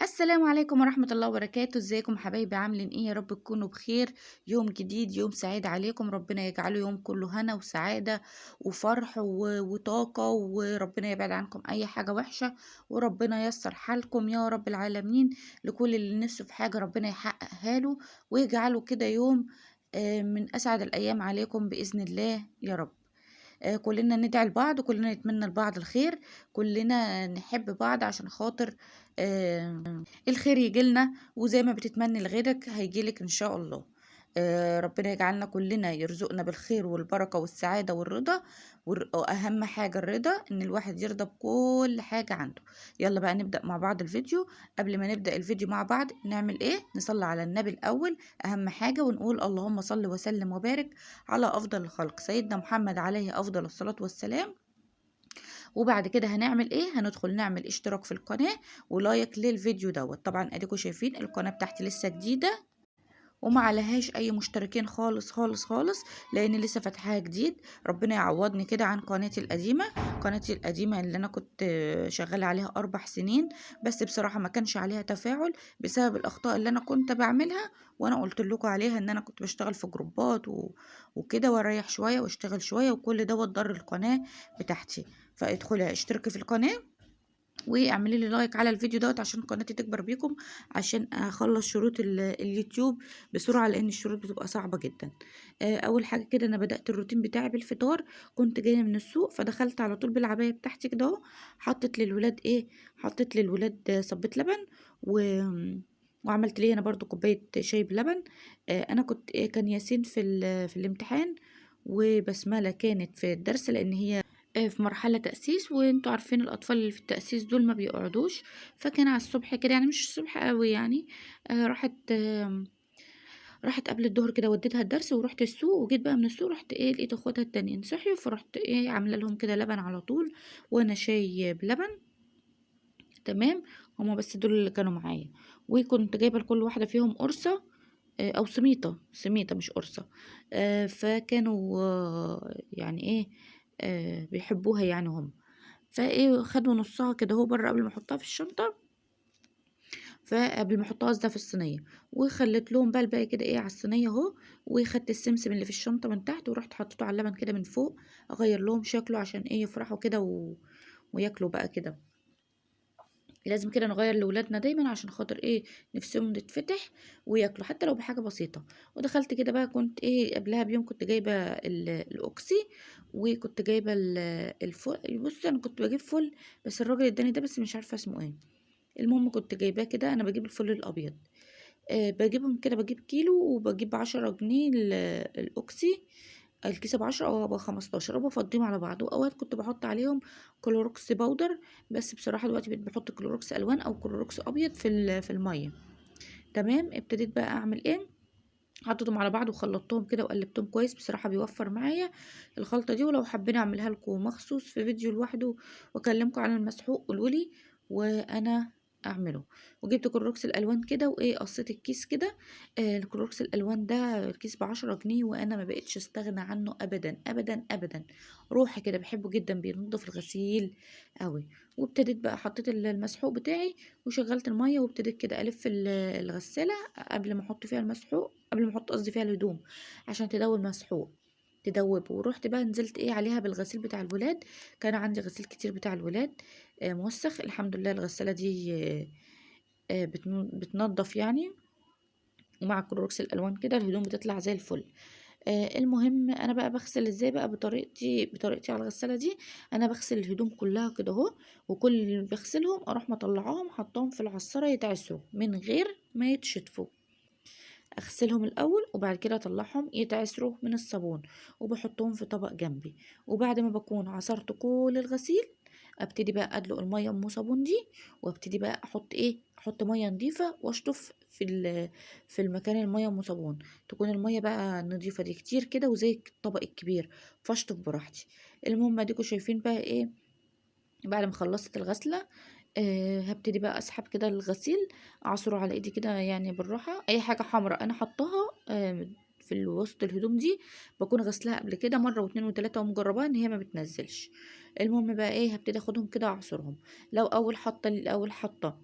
السلام عليكم ورحمة الله وبركاته. ازيكم حبايبي؟ عاملين ايه؟ يا رب تكونوا بخير. يوم جديد، يوم سعيد عليكم، ربنا يجعله يوم كله هنا وسعادة وفرح وطاقة، وربنا يبعد عنكم اي حاجة وحشة، وربنا ييسر حالكم يا رب العالمين. لكل اللي نفسه في حاجة ربنا يحققها له، ويجعله كده يوم من اسعد الايام عليكم بإذن الله يا رب. كلنا ندعي لبعض، وكلنا نتمنى لبعض الخير، كلنا نحب بعض عشان خاطر الخير يجيلنا، وزي ما بتتمني لغيرك هيجيلك ان شاء الله. ربنا يجعلنا كلنا يرزقنا بالخير والبركة والسعادة والرضا، واهم حاجة الرضا، ان الواحد يرضى بكل حاجة عنده. يلا بقى نبدأ مع بعض الفيديو. قبل ما نبدأ الفيديو مع بعض نعمل ايه؟ نصلي على النبي الاول، اهم حاجة، ونقول اللهم صل وسلم وبارك على افضل الخلق سيدنا محمد عليه افضل الصلاة والسلام. وبعد كده هنعمل ايه؟ هندخل نعمل اشتراك في القناة ولايك للفيديو دوت. طبعا اديكم شايفين القناة بتاعتي لسه جديدة وما عليهاش اي مشتركين خالص خالص خالص، لان لسه فاتحاها جديد. ربنا يعوضني كده عن قناتي القديمة، قناتي القديمة اللي انا كنت شغالة عليها 4 سنين، بس بصراحة ما كانش عليها تفاعل بسبب الاخطاء اللي انا كنت بعملها، وانا قلت لكم عليها ان انا كنت بشتغل في جروبات وكده، واريح شوية واشتغل شوية، وكل دوت ضر القناة بتاعتي. فادخلي اشتركي في القناة واعملي لي لايك على الفيديو دوت عشان قناتي تكبر بيكم، عشان اخلص شروط اليوتيوب بسرعة، لان الشروط بتبقى صعبة جدا. اول حاجة كده انا بدأت الروتين بتاعي بالفطار. كنت جاية من السوق فدخلت على طول بالعباية بتاعتي كده اهو، حطيت للولاد ايه؟ حطيت للولاد صبيت لبن وعملت لي انا برضو كوباية شاي بلبن. انا كنت إيه، كان ياسين في الامتحان، وبسملة كانت في الدرس لان هي في مرحلة تأسيس، وانتوا عارفين الأطفال اللي في التأسيس دول ما بيقعدوش. فكان على الصبح كده، يعني مش الصبح قوي يعني، راحت قبل الظهر كده، وديتها الدرس ورحت السوق، وجيت بقى من السوق رحت ايه، لقيت اخواتها التانيين صحيوا، فرحت ايه عامله لهم كده لبن على طول، وانا شاي بلبن. تمام، هما بس دول اللي كانوا معايا. وكنت جايبه لكل واحدة فيهم قرصة، او سميطه، سميطه مش قرصة، فكانوا يعني ايه، بيحبوها يعني هم. فايه خدوا نصها كده هو بره قبل ما احطها في الشنطة، فقبل ما احطها قصدي في الصينية، وخليت لهم بقى الباقي كده ايه على الصينية اهو. وخدت السمسم اللي في الشنطة من تحت ورحت حطيته على اللبن كده من فوق، اغير لهم شكله عشان ايه يفرحوا كده وياكلوا بقى كده. لازم كده نغير لولادنا دايما عشان خاطر ايه نفسهم تتفتح وياكلوا حتى لو بحاجة بسيطة. ودخلت كده بقى، كنت ايه قبلها بيوم كنت جايبه الاوكسي، وكنت جايبه الفل. بصي انا كنت بجيب فل بس الراجل اداني ده، بس مش عارفه اسمه ايه. المهم كنت جايباه كده، انا بجيب الفل الابيض، بجيبهم كده، بجيب كيلو وبجيب 10 جنيه الاوكسي، الكيسة ب10 أو ب15، وبفضيهم على بعض. وأوقات كنت بحط عليهم كلوروكس powder، بس بصراحة دلوقتي بقيت بحط كلوروكس ألوان أو كلوروكس أبيض في المية. تمام، ابتديت بقى أعمل إيه، حطيتهم على بعض وخلطتهم كده وقلبتهم كويس. بصراحة بيوفر معايا الخلطة دي، ولو حابين أعملها لكم مخصوص في فيديو لوحده وأكلمكم عن المسحوق قولولي وأنا أعمله. وجبت كلوروكس الألوان كده وإيه قصيت الكيس كده، الكلوروكس الألوان ده الكيس ب10 جنيه، وأنا ما بقتش أستغنى عنه أبدا أبدا أبدا. روحي كده بحبه جدا، بينضف الغسيل قوي. وابتديت بقى حطيت المسحوق بتاعي وشغلت المية، وابتديت كده ألف الغسالة قبل ما أحط فيها المسحوق، قبل ما أحط قصدي فيها الهدوم عشان تدوب المسحوق تدوب. ورحت بقى نزلت ايه عليها بالغسيل بتاع الولاد، كان عندي غسيل كتير بتاع الولاد، موسخ. الحمد لله الغسالة دي، بتنضف يعني، ومع كلوروكس الالوان كده الهدوم بتطلع زي الفل. المهم انا بقى بغسل ازاي بقى بطريقتي على الغسالة دي. انا بغسل الهدوم كلها كده اهو، وكل اللي بغسلهم اروح مطلعاهم حطاهم في العصارة يتعصروا من غير ما يتشطفوا. اغسلهم الاول وبعد كده اطلعهم يتعصروا من الصابون، وبحطهم في طبق جنبي. وبعد ما بكون عصرت كل الغسيل ابتدي بقى ادلق المية ام صابون دي، وابتدي بقى احط ايه، احط مية نظيفة واشطف في المكان المية ام صابون، تكون المية بقى النظيفة دي كتير كده وزي الطبق الكبير، فاشطف براحتي. المهم اديكوا شايفين بقى ايه بعد ما خلصت الغسله، هبتدي بقى اسحب كده الغسيل، اعصره على ايدي كده يعني بالراحة. اي حاجة حمراء انا حطاها، في وسط الهدوم دي بكون غسلها قبل كده مرة واتنين وتلاتة ومجرباها ان هي ما بتنزلش. المهم بقى ايه، هبتدي اخدهم كده اعصرهم. لو اول حطه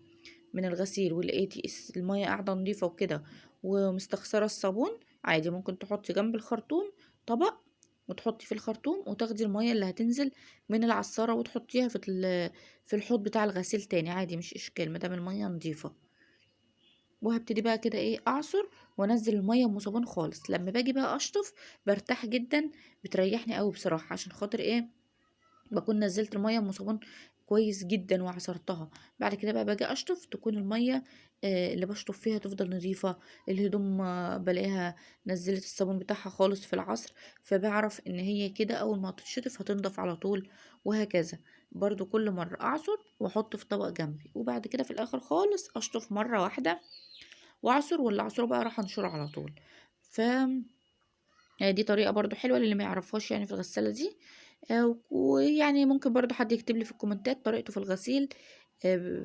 من الغسيل ولقيتي المية قاعدة نضيفة وكده ومستخسرة الصابون، عادي ممكن تحطي جنب الخرطوم طبق وتحطي في الخرطوم وتاخدي المية اللي هتنزل من العصارة وتحطيها في الحوض بتاع الغسيل تاني، عادي مش اشكال مادام المية نضيفة. وهبتدي بقى كده ايه اعصر وانزل المية ام صابون خالص. لما باجي بقى اشطف برتاح جدا، بتريحني قوي بصراحة، عشان خاطر ايه بكون نزلت المية ام صابون كويس جدا وعصرتها. بعد كده بقى باجي اشطف تكون المية اللي بشطف فيها تفضل نظيفة، الهدوم بلاقيها نزلت الصابون بتاعها خالص في العصر، فبعرف ان هي كده اول ما هتتشطف هتنضف على طول. وهكذا برضو كل مرة اعصر واحط في طبق جنبي، وبعد كده في الاخر خالص اشطف مرة واحدة واعصر، واللي اعصره بقى راح انشره على طول. ف دي طريقة برضو حلوة للي ما يعرفهاش يعني في الغسالة دي. ويعني ممكن برضو حد يكتب لي في الكومنتات طريقته في الغسيل،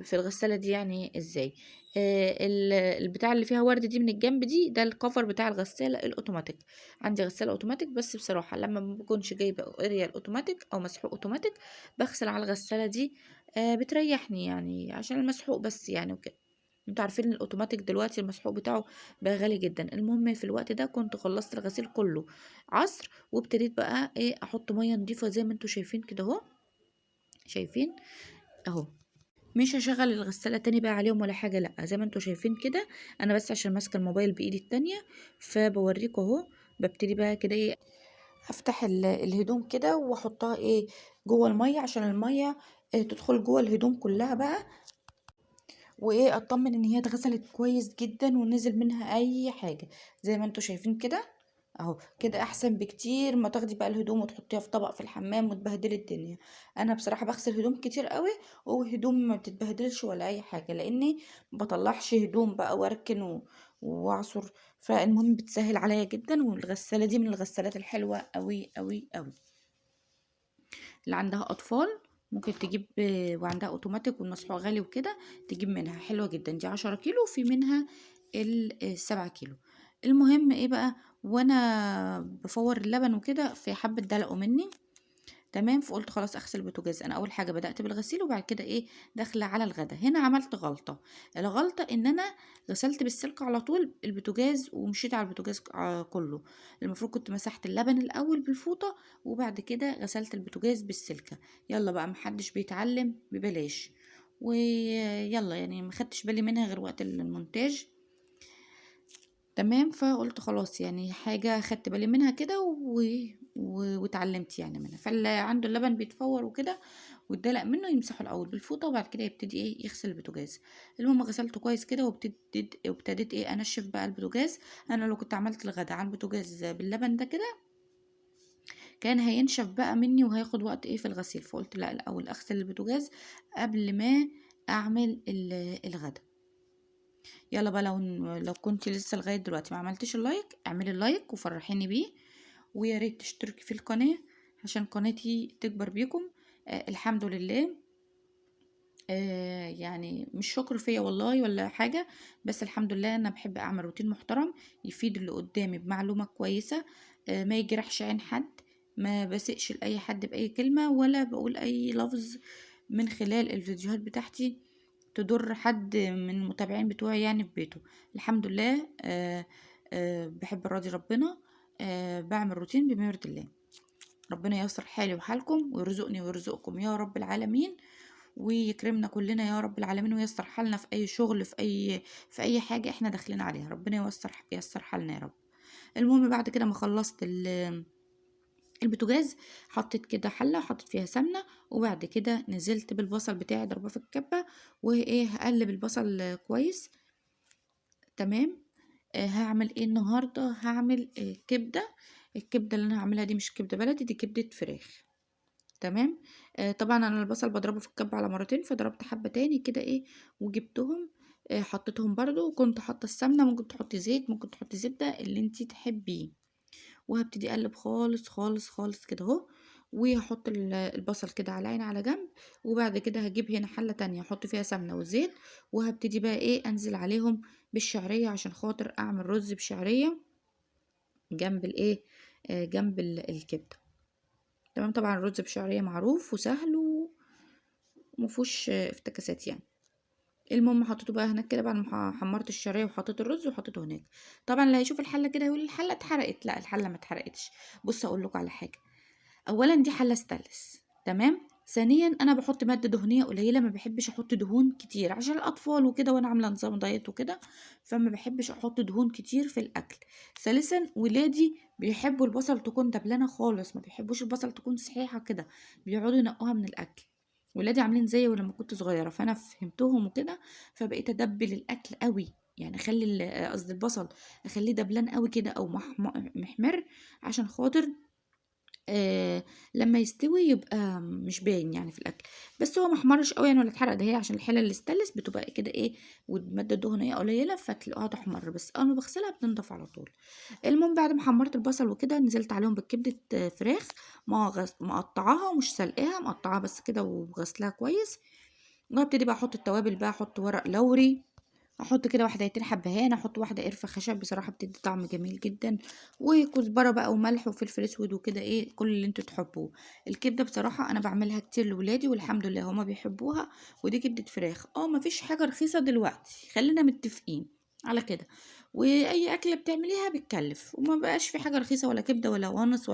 في الغسالة دي يعني ازاي. البتاع اللي فيها ورد دي من الجنب دي، ده الكفر بتاع الغسالة الاوتوماتيك. عندي غسالة اوتوماتيك، بس بصراحة لما ما بكونش جايبة اريال اوتوماتيك او مسحوق اوتوماتيك بغسل على الغسالة دي، بتريحني يعني عشان المسحوق بس يعني وكده. انتوا عارفين ان الاوتوماتيك دلوقتي المسحوق بتاعه بقى غالي جدا. المهم في الوقت ده كنت خلصت الغسيل كله عصر، وابتديت بقى ايه احط مية نضيفه زي ما انتوا شايفين كده اهو، شايفين اهو. مش هشغل الغسالة تاني بقى عليهم ولا حاجة، لا زي ما انتوا شايفين كده، انا بس عشان ماسكه الموبايل بايدي التانية فبوريكم اهو. ببتدي بقى كده ايه افتح الهدوم كده واحطها ايه جوه المية، عشان المية تدخل جوه الهدوم كلها بقى، وايه اطمن ان هي اتغسلت كويس جدا ونزل منها اي حاجة زي ما انتوا شايفين كده اهو. كده احسن بكتير ما تاخدي بقى الهدوم وتحطيها في طبق في الحمام وتبهدلي الدنيا. انا بصراحة بغسل هدوم كتير قوي، وهدوم ما بتتبهدلش ولا اي حاجة، لاني ما بطلعش هدوم بقى واركن واعصر، فالمهم بتسهل عليا جدا. والغساله دي من الغسالات الحلوة قوي قوي قوي. اللي عندها اطفال ممكن تجيب، وعندها اوتوماتيك والمسحوق غالي وكده، تجيب منها، حلوة جدا. دي 10 كيلو وفي منها 7 كيلو. المهم ايه بقى، وانا بفور اللبن وكده في حبه دلقوا مني، تمام. فقلت خلاص اغسل البوتاجاز. انا اول حاجة بدات بالغسيل، وبعد كده ايه داخله على الغدا. هنا عملت غلطه، الغلطة ان انا غسلت بالسلك على طول البوتاجاز ومشيت على البوتاجاز كله. المفروض كنت مسحت اللبن الاول بالفوطه وبعد كده غسلت البوتاجاز بالسلكه. يلا بقى، محدش بيتعلم ببلاش، ويلا يعني ما خدتش بالي منها غير وقت المونتاج، تمام. فقلت خلاص يعني حاجة خدت بالي منها كده واتعلمت يعني منها. فاللي عنده اللبن بيتفور وكده واتدلق منه يمسحه الاول بالفوطه، وبعد كده يبتدي ايه يغسل البوتاجاز. المهم غسلته كويس كده، وابتديت ايه انشف بقى البوتاجاز. انا لو كنت عملت الغدا على البوتاجاز باللبن ده كده كان هينشف بقى مني وهياخد وقت ايه في الغسيل، فقلت لا الاول اغسل البوتاجاز قبل ما اعمل الغدا. يلا بقى، لو كنت لسه لغاية دلوقتي ما عملتيش ال like، اعملي ال like وفرحيني بيه، ويا ريت تشتركي في القناة عشان قناتي تكبر بيكم. الحمد لله، يعني مش شكر فيا والله ولا حاجة، بس الحمد لله انا بحب اعمل روتين محترم يفيد اللي قدامي بمعلومة كويسة، ما يجرحش عين حد، ما بسئش لاي حد باي كلمة، ولا بقول اي لفظ من خلال الفيديوهات بتاعتي تضر حد من المتابعين بتوعي يعني في بيته. الحمد لله، بحب راضي ربنا، بعمل روتين بما يرضي الله. ربنا ييسر حالي وحالكم ويرزقني ويرزقكم يا رب العالمين، ويكرمنا كلنا يا رب العالمين، وييسر حالنا في اي شغل، في اي حاجة احنا داخلين عليها. ربنا ييسر حالنا يا رب. المهم بعد كده ما خلصت البوتاجاز، حطيت كده حله وحطيت فيها سمنه، وبعد كده نزلت بالبصل بتاعي ضربه في الكبه، وايه هقلب البصل كويس، تمام. هعمل ايه النهارده؟ هعمل كبده. الكبده اللي انا هعملها دي مش كبده بلدي، دي كبده فراخ، تمام. طبعا انا البصل بضربه في الكبه على مرتين، فضربت حبه تاني كده ايه وجبتهم، حطيتهم برضو، وكنت حاطه السمنة، ممكن تحطي زيت، ممكن تحطي زبدة، اللي انتي تحبيه. وهبتدي اقلب خالص خالص خالص كده اهو، وهحط البصل كده على عين على جنب. وبعد كده هجيب هنا حله تانية احط فيها سمنه وزيت، وهبتدي بقى ايه انزل عليهم بالشعريه عشان خاطر اعمل رز بشعريه جنب الايه، جنب الكبده، تمام. طبعا الرز بشعريه معروف وسهل ومفهوش افتكاسات يعني. المهم حطيته بقى هناك كده بعد ما حمرت الشرايح وحطيت الرز وحطيته هناك. طبعا اللي هيشوف الحلة كده يقول الحلة اتحرقت، لا الحلة ما اتحرقتش. بص اقول لكم على حاجة، اولا دي حله ستانلس، تمام. ثانيا انا بحط مادة دهنية قليله، ما بحبش احط دهون كتير عشان الاطفال وكده، وانا عامله نظام diet وكده، فما بحبش احط دهون كتير في الاكل. ثالثا ولادي بيحبوا البصل تكون دبلانه خالص، ما بيحبوش البصل تكون صحيحه كده، بيقعدوا ينقوها من الاكل. ولادي عاملين زيي ولما كنت صغيرة، فانا فهمتهم وكده، فبقيت ادبل الاكل قوي، يعني اخلي قصدي البصل اخليه دبلان قوي كده او محمر، عشان خاطر لما يستوي يبقى مش باين يعني في الاكل. بس هو ما احمرش قوي يعني ولا اتحرق، ده هي عشان الحلة الاستانلس بتبقى كده ايه، والمادة الدهنية قليله فتلاقوها تحمر، بس اول ما بغسلها بتنضف على طول. المهم بعد ما حمرت البصل وكده نزلت عليهم بالكبده فراخ مقطعاها ومش سلقاها، مقطعاها بس كده وغسلها كويس. وابتدي بقى احط التوابل بقى، احط ورق لوري، احط كده واحدتين حبهان، احط واحدة قرفه خشب، بصراحة بتدي طعم جميل جدا، وكزبره بقى وملح وفلفل اسود وكده ايه كل اللي انتوا تحبوه. الكبده بصراحة انا بعملها كتير لولادي والحمد لله هما بيحبوها. ودي كبده فراخ، مفيش حاجة رخيصة دلوقتي، خلينا متفقين على كده. واي اكله بتعمليها بتكلف، وما بقاش في حاجة رخيصة، ولا كبده ولا وانس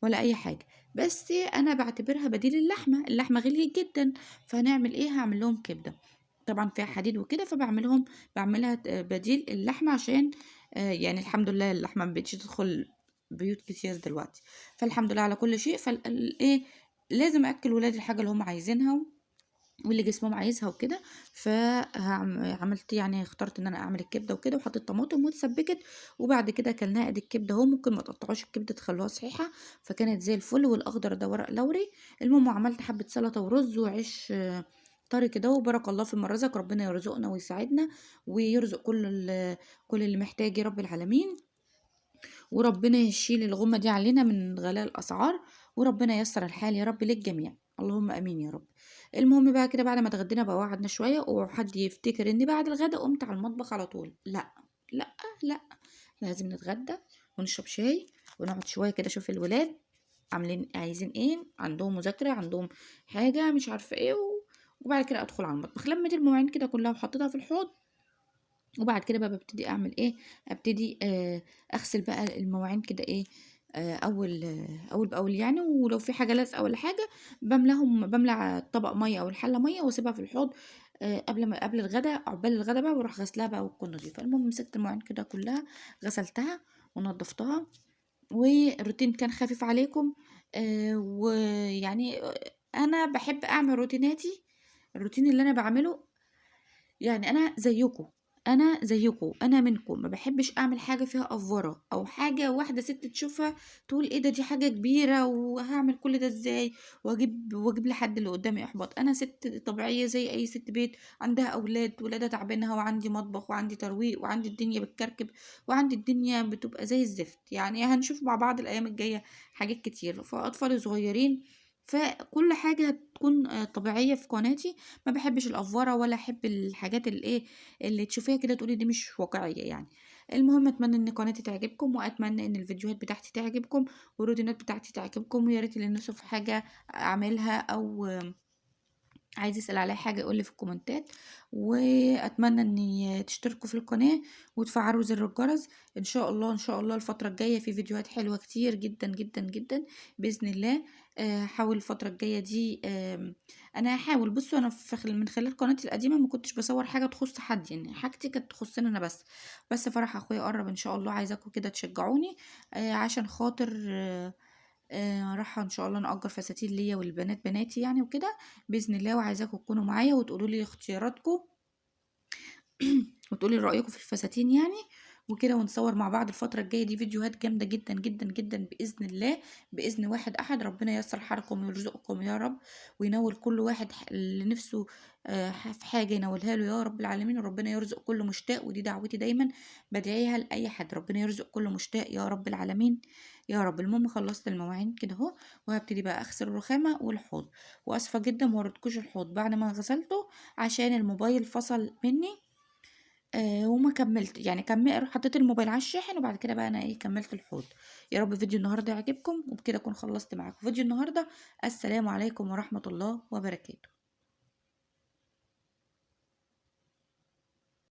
ولا اي حاجة. بس انا بعتبرها بديل اللحمة، اللحمة غليت جدا، فهنعمل ايه؟ هعمل لهم كبده، طبعا فيها حديد وكده، بعملها بديل اللحمة، عشان يعني الحمد لله اللحمة ما بقتش تدخل بيوت كتير دلوقتي، فالحمد لله على كل شيء. فالاية لازم اكل ولادي الحاجة اللي هم عايزينها واللي جسمهم عايزها وكده. فعملت يعني اخترت ان انا اعمل الكبده وكده، وحطيت طماطم واتسبكت، وبعد كده اكلناها. ادي الكبده اهو، ممكن ما تقطعوش الكبده تخلوها صحيحه، فكانت زي الفل. والاخضر ده ورق لوري. المهم عملت حبه سلطة ورز وعيش طري كده، وبارك الله فيما رزق، ربنا يرزقنا ويساعدنا ويرزق كل اللي محتاج يا رب العالمين، وربنا يشيل الغمة دي علينا من غلاء الاسعار، وربنا ييسر الحال يا رب للجميع، اللهم امين يا رب. المهم بقى كده بعد ما اتغدينا بقى وقعدنا شوية، وحد يفتكر ان بعد الغدا قمت على المطبخ على طول، لا لا لا، احنا لازم نتغدى ونشرب شاي ونقعد شوية كده اشوف الولاد عاملين عايزين ايه، عندهم مذاكرة، عندهم حاجة مش عارفه ايه، وبعد كده ادخل على المطبخ. لميت المواعين كده كلها وحطيتها في الحوض، وبعد كده بقى ببتدي اعمل ايه، ابتدي اغسل بقى المواعين كده ايه، اول باول يعني. ولو في حاجة لازقه ولا حاجة بملى الطبق مية او الحلة مية واسيبها في الحوض، قبل الغدا، عقبال الغدا بقى، واروح غسلها بقى وتكون نظيفة. المهم مسكت المواعين كده كلها غسلتها ونظفتها، والروتين كان خفيف عليكم. ويعني انا بحب اعمل روتيناتي، الروتين اللي انا بعمله يعني انا زيكم، انا زيكم، انا منكم، ما بحبش اعمل حاجة فيها افوره او حاجة واحدة ست تشوفها تقول ايه ده، دي حاجة كبيرة وهعمل كل ده ازاي، واجيب لحد اللي قدامي احباط. انا ست طبيعية زي اي ست بيت، عندها اولاد، ولادها تعبانها، وعندي مطبخ وعندي ترويق وعندي الدنيا بتكركب وعندي الدنيا بتبقى زي الزفت. يعني هنشوف مع بعض الايام الجاية حاجات كتير، فاطفالي صغيرين، فكل حاجة هتكون طبيعية في قناتي. ما بحبش الافوره ولا احب الحاجات اللي ايه اللي تشوفيها كده تقولي دي مش واقعية يعني. المهم اتمنى ان قناتي تعجبكم، واتمنى ان الفيديوهات بتاعتي تعجبكم، والروتينات بتاعتي تعجبكم. ويا ريت اللي نفسه في حاجة اعملها او عايز يسأل عليها حاجة يقول لي في الكومنتات. واتمنى ان تشتركوا في القناة وتفعلوا زر الجرس. ان شاء الله، ان شاء الله الفترة الجاية في فيديوهات حلوة كتير جدا جدا جدا بإذن الله. هحاول الفترة الجاية دي، انا هحاول. بصوا انا من خلال قناتي القديمة ما كنتش بصور حاجة تخص حد، يعني حاجتي كانت تخصني انا بس. بس فرح اخويا قرب ان شاء الله، عايزاكم كده تشجعوني، عشان خاطر، راح ان شاء الله نأجر فساتين ليا والبنات بناتي يعني وكده باذن الله. وعايزاكم تكونوا معايا وتقولوا لي اختياراتكم وتقولوا لي رايكم في الفساتين يعني وكده، ونصور مع بعض الفترة الجاية دي فيديوهات جامدة جدا جدا جدا باذن الله، باذن واحد احد. ربنا ييسر حالكم ويرزقكم يا رب، وينول كل واحد اللي نفسه، في حاجة ينولها له يا رب العالمين. وربنا يرزق كل مشتاق، ودي دعوتي دايما بدعيها لاي حد، ربنا يرزق كل مشتاق يا رب العالمين يا رب. المهم خلصت المواعين كده اهو، وهبتدي بقى اغسل الرخامه والحوض. واسفه جدا ما وريتكوش الحوض بعد ما غسلته عشان الموبايل فصل مني، وما كملت يعني، حطيت الموبايل على الشاحن، وبعد كده بقى انا كملت الحوض. يا رب فيديو النهارده يعجبكم، وبكده اكون خلصت معاكم فيديو النهارده. السلام عليكم ورحمة الله وبركاته.